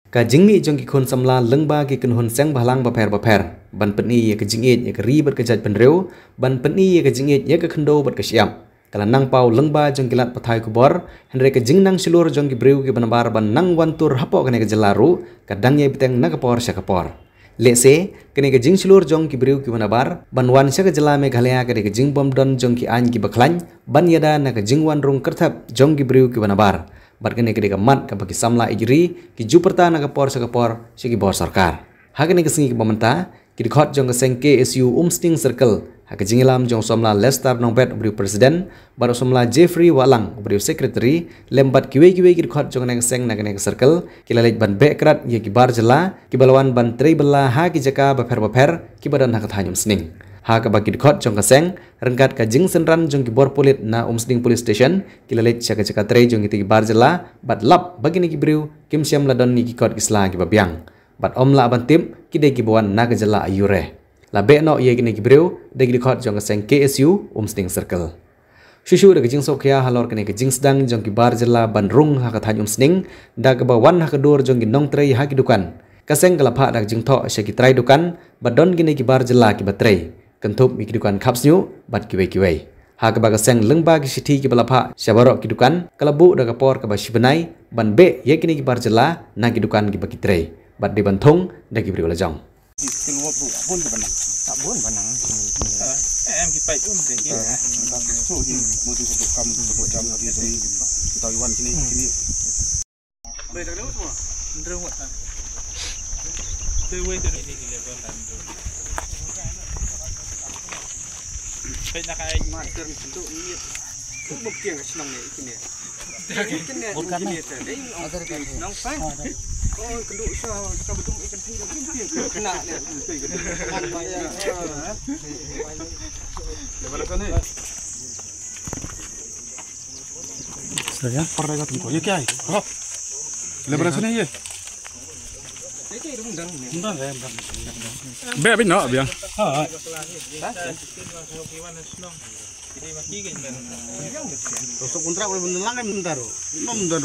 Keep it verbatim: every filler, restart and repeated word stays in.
Ka jingmih jong ki khun samla lyngba ki kynhun seng bhalang bapher bapher ban pyni ïa ka jingïeit ïa ka ri bad ka jaitbynriew, ban pyni ïa ka jingïeit ïa ka khyndew bad ka shyiap, ka la nang paw lyngba jong ki lad pathai khubor, hynrei ka jingnang shlur jong ki briew kiba nabar ban nang wan tur hapoh kane ka jylla ruh ka dang ïai bteng na ka por sha ka por. Lehse kane ka jingshlur jong ki briew kiba nabar ban wan sha ka jylla Meghalaya ka dei ka jingbymdon jong ki aiñ kiba khlaiñ ban ïada na ka jingwan rung kyrthep jong ki briew kiba nabar. Bad kane ka dei ka mat kaba ki samla ïeit ri ki ju pyrta na ka por sha ka por sha ki bor sorkar. Ha kane ka sngi kaba mynta, ki dkhot jong ka seng K S U Umsning Circle, ha ka jingïalam jong u samla Lester Nongbet uba dei u president bad u samla Jeffrey Wahlang uba dei u secretary, lem bad kiwei kiwei ki dkhot jong kane ka seng na kane ka circle, ki la leit ban beh krad ïa ki bar jylla kiba la wan ban trei bylla ha ki jaka bapher bapher kiba don ha ka thaiñ Umsning. Ha kaba ki dkhot jong ka seng ryngkat ka jingsynran jong ki bor pulit na Umsning Police Station, ki la leit sha ka jaka trei jong kita ki bar jylla bad lap ba kine ki briew kim shym la don ïa ki kot ki sla kiba biang. Bad ym lah ban tip ki dei kiba wan na ka jylla aiu re. La beh noh ïa kine ki briew da ki dkhot jong ka seng K S U Umsning Circle. Shuh shuh da ka jingsngewkhia halor kane ka jingsdang jong ki bar jylla ban rung ha ka thaiñ Umsning da kaba wan ha ka dur jong ki nongtrei ha ki dukan, ka seng ka la phah da ka jingthoh sha ki trai dukan ba don kine ki bar jylla kiba trei, kynthup ïa ki dukan khapsngiuh bad kiwei kiwei. Ha kaba ka seng lyngba ki shithi kiba la phah sha baroh ki dukan ka la buh da ka por kaba shi bnai ban beh ïa kine ki bar jylla na ki dukan kiba ki trei bad dei ban thung da ki briew lajong. Em ki paip um de. Saya, pernah ikut engkau. Ya, kiai. Rob. Lebar sini, ya. Beh, beh, no, biang. Tusuk kontrak boleh benelang kan bentar. Enam bentar.